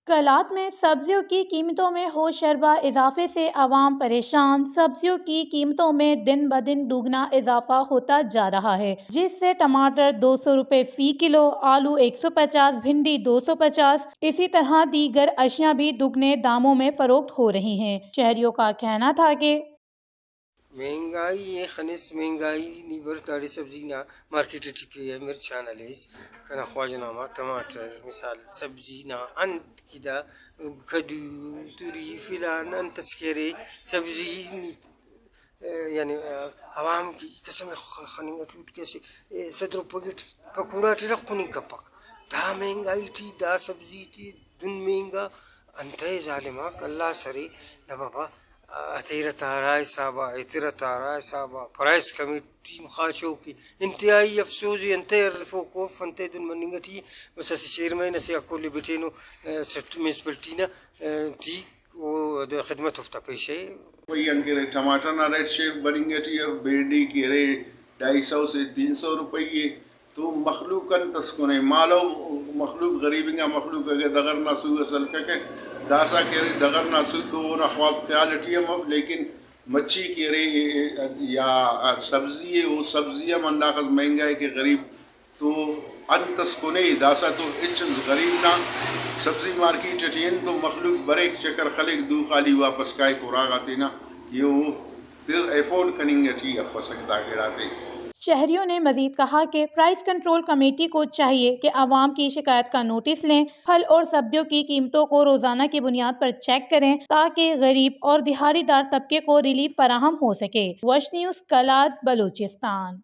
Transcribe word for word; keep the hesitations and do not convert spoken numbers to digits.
قلات میں سبزیوں کی قیمتوں میں ہو شربا اضافے سے عوام پریشان۔ سبزیوں کی قیمتوں میں دن بدن دوگنا اضافہ ہوتا جا رہا ہے، جس سے ٹماٹر دو سو روپے فی کلو، آلو ایک سو پچاس، بھنڈی دو سو پچاس، اسی طرح دیگر اشیاء بھی دگنے داموں میں فروخت ہو رہی ہیں۔ شہریوں کا کہنا تھا کہ مہنگائی ءِ خنس، مہنگائی نی بر داڑے سبزی نا مارکیٹ ٹی پی اے مرچان ہلیس، کنا خواجہ نامہ ٹماٹر، مثال سبزی نا انت کہ دا کدو، توری، فلان انت اس کہ ارے سبزی نی، یعنی عوام کی قسم خ-، خننگ ٹوٹ کہ اسہ صد روپے ٹی پکوڑا ٹی رخ کننگ کپک۔ دا مہنگائی ٹی دا سبزی تے دن مہنگا انتئے ظالم آک اللہ سرے نہ بابا۔ آ، تیرہ تا ہرا حسابا، اترہ تا ہرا حسابا، پرائس کمیٹی مخاچو کہ انتہائی افسوز ءِ، انتئے ہرفوکو اف، انتئے دن مننگ ٹی ءِ۔ بس اسہ چیئرمین اسے آ کل ءِ بٹینو، آ، سٹ-، میونسپلٹی نا، آ، ٹی او خدمت اوفتا پیش ءِ۔ بھئی، انکہ ٹماٹر نا ریٹ شیف بننگ ٹی ءِ، بھنڈی کہ ارے ڈھائی سو سے تین سو روپئی ءِ۔ تو مخلوق انت اس کنے؟ مالو مخلوق، غریب انگا مخلوق اگہ دغر نا سو اس ہلککہ، داسہ کہ ارے دغر نا سو تو اونا خواب خیال ٹی ہم اف، لیکن مچھی کہ ارے یا سبزی ءِ، او سبزی ہم ہنداخس مہنگا ءِ کہ غریب تو انت اس کنے؟ داسہ تو ہچ انت غریب نا سبزی مارکیٹ ٹی ہن تو مخلوق بریک، چکر خلیک، دو خالی واپس کائک اراغا تینا کہ او تے افورڈ کننگ ٹی افسک دا گڑاتے۔ شہریوں نے مزید کہا کہ پرائس کنٹرول کمیٹی کو چاہیے کہ عوام کی شکایت کا نوٹس لیں، پھل اور سبزیوں کی قیمتوں کو روزانہ کی بنیاد پر چیک کریں تاکہ غریب اور دہاڑی دار طبقے کو ریلیف فراہم ہو سکے۔ وش نیوز، قلات، بلوچستان۔